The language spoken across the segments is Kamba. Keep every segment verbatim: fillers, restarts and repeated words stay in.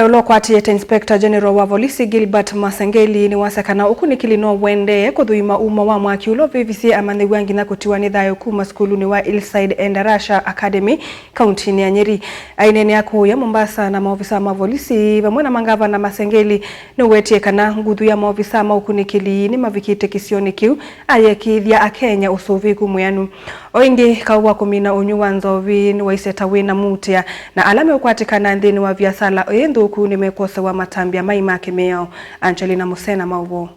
Ũla ũkwatĩte Inspector General wa volisi Gilbert Masengeli nĩwasya kana ũkunĩkĩli no ũendee kũthũima umo wa mwaki ũla ũvĩvisye amanyĩw'a nginya kũtiwa nĩ thayũ kuma sukulunĩ wa Hillside Endarasha Academy kauntinĩ ya Nyeri. Aineenea kũya Mombasa na maovisa ma volisi vamwe na mangavana, Masengeli nĩwetie kana nguthu ya maovisa ma ũkunĩkĩli nĩmavikĩte kĩsionĩ kĩu, ayĩkĩĩthya Akenya ũsũvĩĩku mwĩanu. O ĩngĩ, kaũ wa kũmina ũnywi wa nzovi nĩwaisye ta wĩna muutĩa, na ala meũkwatĩkana nthĩnĩ wa viasala ĩĩ nthũku nĩmekwosewa matambya mai ma kĩmĩao. Angelina Musena, maũvoo.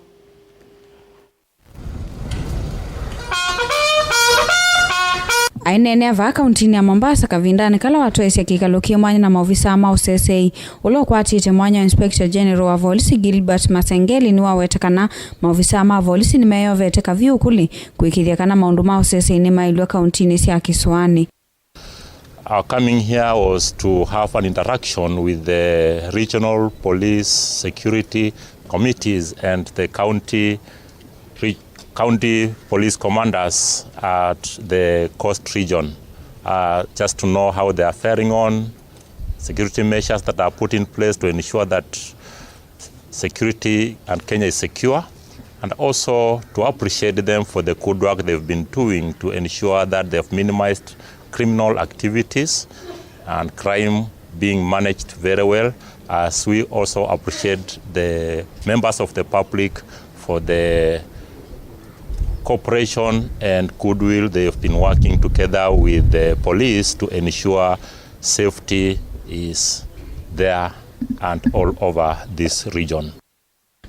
Aineenea vaa kauntinĩ ya Mombasa kavindanĩ kala watwaĩsye kĩkalo kĩ mwanya na maovisaa ma ũseseei, ũla ũkwatĩte mwanya wa Inspector General wa volisi Gilbert Masengeli nĩwaweta kana maovisaa ma volisi nĩmeyovete kavyũ ũkũlĩ kũĩkĩĩthya kana maũndũ ma ũseseei nĩmaĩlw'a kauntinĩ sya kĩsũanĩ. Our coming here was to have an interaction with the regional police security committees and the county re-, county police commanders at the coast region, uh, just to know how they are faring on, security measures that are put in place to ensure that security and Kenya is secure, and also to appreciate them for the good work they've been doing to ensure that they've minimized criminal activities and crime being managed very well, as we also appreciate the members of the public for the cooperation and goodwill they've been working together with the police to ensure safety is there and all over this region.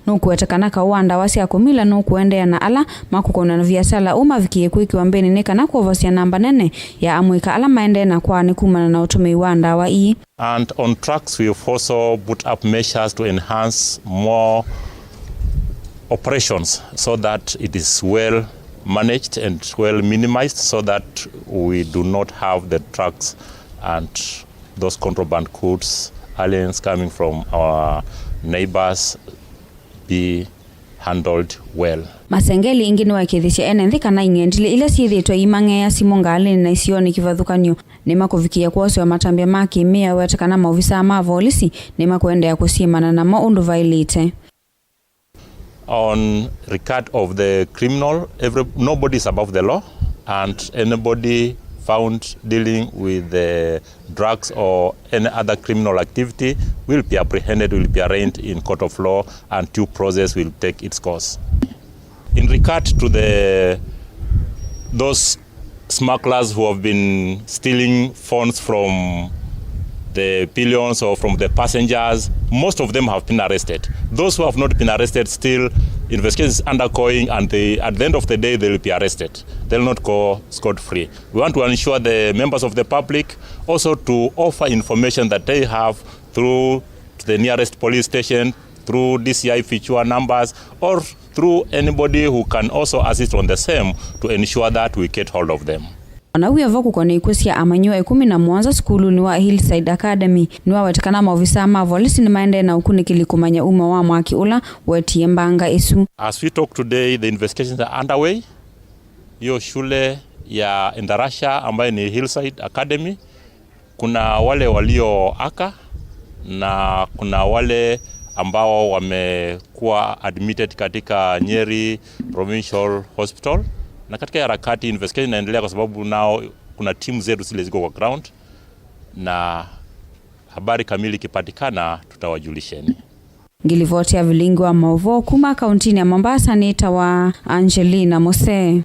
Nũkũweta kana kaũ wa ndawa sya kũmila nũkũendeea, na ala makũkonwa na viasala ũũ mavikĩe kwĩkĩwa mbĩnĩ nĩ kana kwovosya namba nene ya amũika ala maendee na kwaa nĩ kumana na ũtũmĩi wa ndawa ii. And on trucks, we've also put up measures to enhance more operations so that it is well managed and well minimized so that we do not have the trucks and those contraband goods, aliens coming from our neighbors, be handled well. Masengeli ĩngĩ nĩwaĩkĩĩthĩsye ene nthĩ kana ing'endilĩ ila syĩthĩĩtwe iimang'eea simũ ngalĩnĩ na isionĩ kĩvathũkany'o nĩmakũvikĩĩa kwosewa matambya ma kĩmĩao, weta kana maovisaa ma volisi nĩmakũendeea kũsyĩmana namo ũndũ vaĩlĩte. On regard of the criminal, every, nobody is above the law, and anybody found dealing with the drugs or any other criminal activity will be apprehended, will be arraigned in court of law, and due process will take its course. In regard to the, those smugglers who have been stealing phones from the pillions or from the passengers, most of them have been arrested. Those who have not been arrested, still investigation is undergoing, and they, at the end of the day, they will be arrested. They'll not go scot-free. We want to assure the members of the public also to offer information that they have through to the nearest police station, through D C I fichua numbers, or through anybody who can also assist on the same to ensure that we get hold of them. Ona wĩ o vo kũkonea ikw'ũ sya amanyĩw'a ĩkũmi na mũonza sukulunĩ wa Hillside Academy, nĩwaweta kana maovisaa ma volisi nĩmaendee na ũkunĩkĩli kũmanya umo wa mwaki ũla wetie mbanga ĩsu. As we talk today, the investigations are underway. Hiyo shule ya Endarasha ambayo ni Hillside Academy, kuna wale walioaka na kuna wale ambao wamekuwa admitted katika Nyeri Provincial Hospital, na katika hii harakati investigation inaendelea, kwa sababu nao kuna timu zetu zile ziko kwa ground, na habari kamili ikipatikana tutawajulisheni. Ngilivoti ya vilingi wa maũvoo kuma kauntinĩ ya Mombasa nĩtawa Angelina Mose.